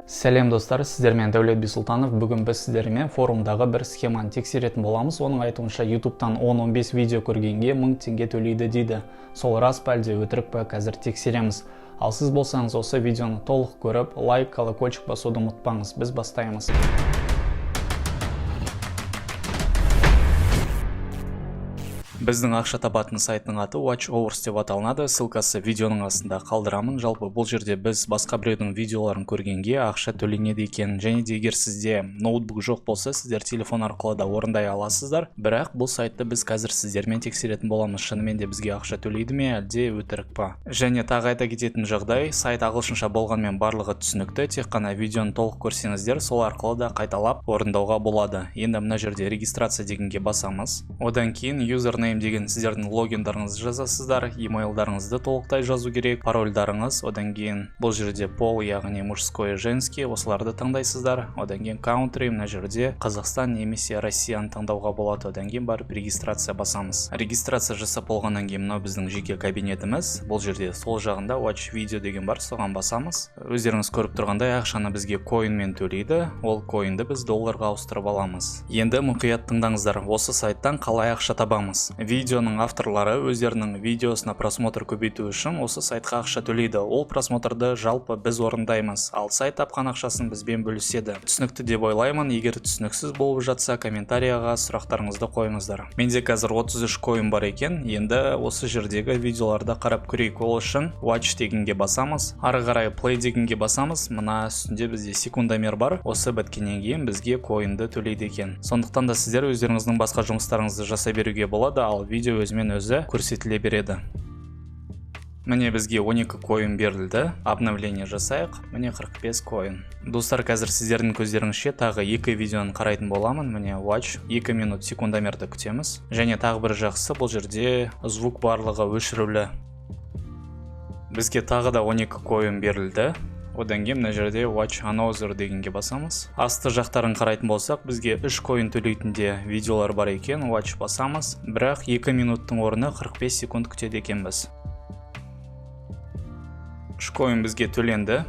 Сәлем, достар! Сіздермен Дәулет Бисұлтанов. Бүгін біз сіздермен форумдағы бір схеманы тексеретін боламыз. Оның айтуынша, Ютубтан 10-15 видео көргенге 1000 теңге төлейді дейді. Сол рас па, әлде өтірік па, қазір тексереміз. Ал сіз болсаңыз, осы видеоны толық көріп, лайк, колокольчик басуды ұмытпаңыз. Біз бастаймыз. Біздің ақша табатын сайттың аты Watch Hours деп аталынады. Ссылкасы видеоның астында қалдырамын. Жалпы, бұл жерде біз басқа біреудің видеоларын көргенге ақша төленеді екен. Және де егер сізде ноутбук жоқ болса, сіздер телефон арқылы да орындай аласыздар. Бірақ бұл сайтты біз қазір сіздермен тексеретін боламыз: шынымен де бізге ақша төлейді ме, әлде өтірік па? Және тағы айта кететін жағдай: сайт ағылшынша болғанмен, барлығы түсінікті. Тек қана видеоны толық көрсеңіздер, сол арқылы да қайталап орындауға болады. Енді мына жерде «Регистрация» дегенге басамыз. Одан кейін «Username» деген сіздердің логиндарыңызды жазасыздар, емейлдарыңызды толықтай жазу керек, парольдарыңыз. Одан кейін бұл жерде «Пол», яғни мужской, женский, осыларды таңдайсыздар. Одан кейін «Country», мына жерде Қазақстан немесе Россияны таңдауға болады. Одан кейін барып «Регистрация» басамыз. Регистрация жасап болғаннан кейін мынау біздің жеке кабинетіміз. Бұл жерде сол жағында «Watch video» деген бар, соған басамыз. Өздеріңіз көріп тұрғандай, ақшаны бізге коинмен төлейді. Ол коинді біз долларға ауыстырып аламыз. Енді мұқият тыңдаңыздар, осы сайттан қалай ақша табамыз? Видеоның авторлары өздерінің видеосына просмотр көбейту үшін осы сайтқа ақша төлейді. Ол просмотрды жалпы біз орындаймыз, ал сайт тапқан ақшасын бізбен бөліседі. Түсінікті деп ойлаймын. Егер түсініксіз болып жатса, комментарияға сұрақтарыңызды қойыңыздар. Менде қазір 33 коин бар екен. Енді осы жердегі видеоларды қарап көрейік. Ол үшін «Watch» дегенге басамыз, ары қарай «Play» дегенге басамыз. Мына үстінде бізде секундомер бар. Осы біткеннен кейін бізге коинді төлейді екен. Сондықтан да сіздер өздеріңіздің басқа жұмыстарыңызды жасай беруге болады, ал видео өзімен өзі көрсетіле береді. Міне, бізге 12 коин берілді. Обновление жасайық. Міне, 45 коин. Достар, қазір сіздердің көздеріңізше тағы екі видеоны қарайтын боламын. Міне, «Watch», 2 минут секундомерді күтеміз. Және тағы бір жақсы: бұл жерде звук барлығы өшірулі. Бізге тағы да 12 коин берілді. Одан кейін мына жерде «Watch another» дегенге басамыз. Асты жақтарын қарайтын болсақ, бізге 3 коин төлейтін де видеолар бар екен. «Watch» басамыз, бірақ 2 минуттың орнына 45 секунд күтеді екенбіз. 3 коин бізге төленді.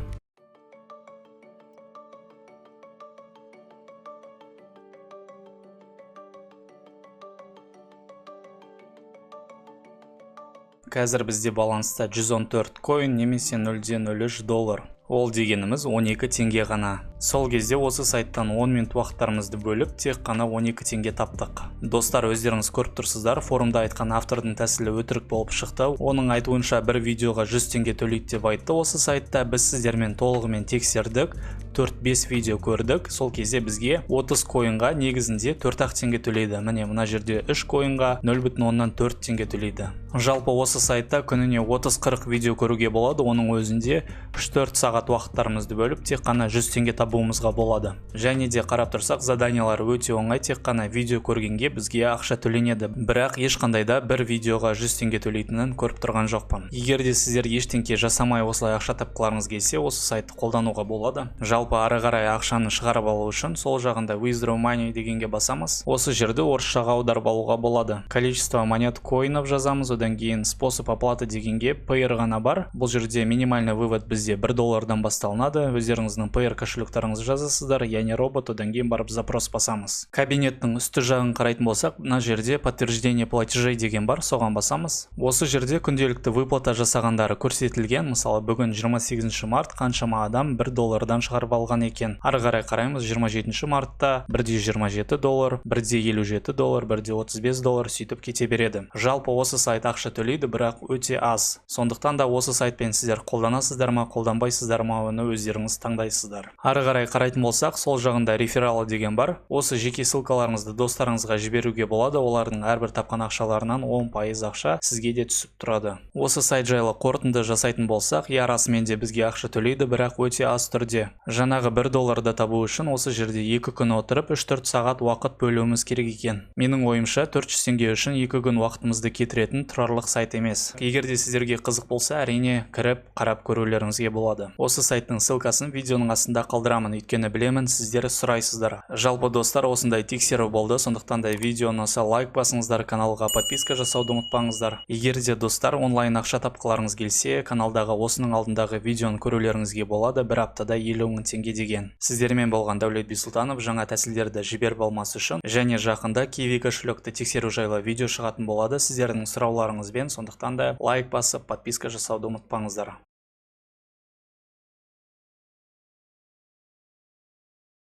Қазір бізде баланста 114 коин немесе 0,03 доллар. Ол дегеніміз 12 теңге ғана. Сол кезде осы сайттан 10 минут уақыттарымызды бөліп, тек қана 12 теңге таптық. Достар, өздеріңіз көріп тұрсыздар, форумда айтқан автордың тәсілі өтірік болып шықты. Оның айтуынша, бір видеоға 100 теңге төлейді деп айтты осы сайтта. Біз сіздермен толығымен тексердік, 4-5 видео көрдік. Сол кезде бізге 30 коинға негізінде 4-ақ теңге төлейді. Міне, мына жерде 3 коинға 0,4 теңге төлейді. Жалпы, осы сайтта күніне 30-40 видео көруге болады. Оның өзінде 3-4 сағат уақыттарымызды бөліп, тек қана 100 теңге табуымызға болады. Және де қарап тұрсақ, заданиялар өте оңай: тек қана видео көргенге бізге ақша төленеді. Бірақ ешқандай да бір видеоға 100 теңге төлейтінін көріп тұрған жоқпын. Егер де сіздер ештеңке жасамай осылай ақша тапқыларыңыз келсе, осы сайтты қолдануға болады. Жалпы, ары қарай ақшаны шығарып алу үшін сол жағында «Withdraw money» дегенге басамыз. Осы жерде орысшаға аударып алуға болады. «Количество монет коинов» жазамыз. Одан кейін «Способ оплаты» дегенге Payeer ғана бар. Бұл жерде минимальный вывод бізде 1 доллардан басталынады. Өздеріңіздің Payeer кошелектарыңызды жазасыздар, я не робот. Одан кейін барып «Запрос» басамыз. Кабинеттің үсті жағын қарайтын болсақ, мына жерде «Подтверждение платежей» деген бар, соған басамыз. Осы жерде күнделікті выплата жасағандары көрсетілген. Мысалы, бүгін 28 март, қаншама адам 1 доллардан шығарып алған екен. Ары қарай қараймыз: 27 мартта 1,27 доллар, 1,57 доллар, 1,35 доллар, сөйтіп кете береді. Жалпы, осы сайт ақша төлейді, бірақ өте аз. Сондықтан да осы сайтпен сіздер қолданасыздар ма, қолданбайсыздар ма, оны өздеріңіз таңдайсыздар. Ары қарай қарайтын болсақ, сол жағында «Рефералы» деген бар. Осы жеке ссылкаларыңызды достарыңызға жіберуге болады. Олардың әрбір тапқан ақшаларынан 10% ақша сізге де түсіп тұрады. Осы сайт жайлы қорытынды жасайтын болсақ, иә, расымен де бізге ақша төлейді, бірақ өте аз түрде. Жаңағы 1 долларды табу үшін осы жерде 2 күн отырып, 3-4 сағат уақыт бөлуіміз керек екен. Менің ойымша, 400 теңге үшін 2 күн уақытымызды кетіретін тұрарлық сайт емес. Егер де сіздерге қызық болса, әрине, кіріп қарап көрулеріңізге болады. Осы сайттың ссылкасын видеоның астында қалдырамын, өйткені білемін, сіздер сұрайсыздар. Жалпы, достар, осындай тексеру болды. Сондықтан да видео ұнаса, лайк басыңыздар, каналға подписка жасауды ұмытпаңыздар. Егер де, достар, онлайн ақша тапқыларыңыз келсе, каналдағы осының алдындағы видеоны көрулеріңізге болады. Бір аптада 50 000. теңге деген. Сіздермен болған Дәулет Бисұлтанов. Жаңа тәсілдерді жіберіп алмас үшін және жақында Киви кошелекті тексеру жайлы видео шығатын болады сіздердің сұрауларыңызбен, сондықтан да лайк басып, подписка жасауды ұмытпаңыздар.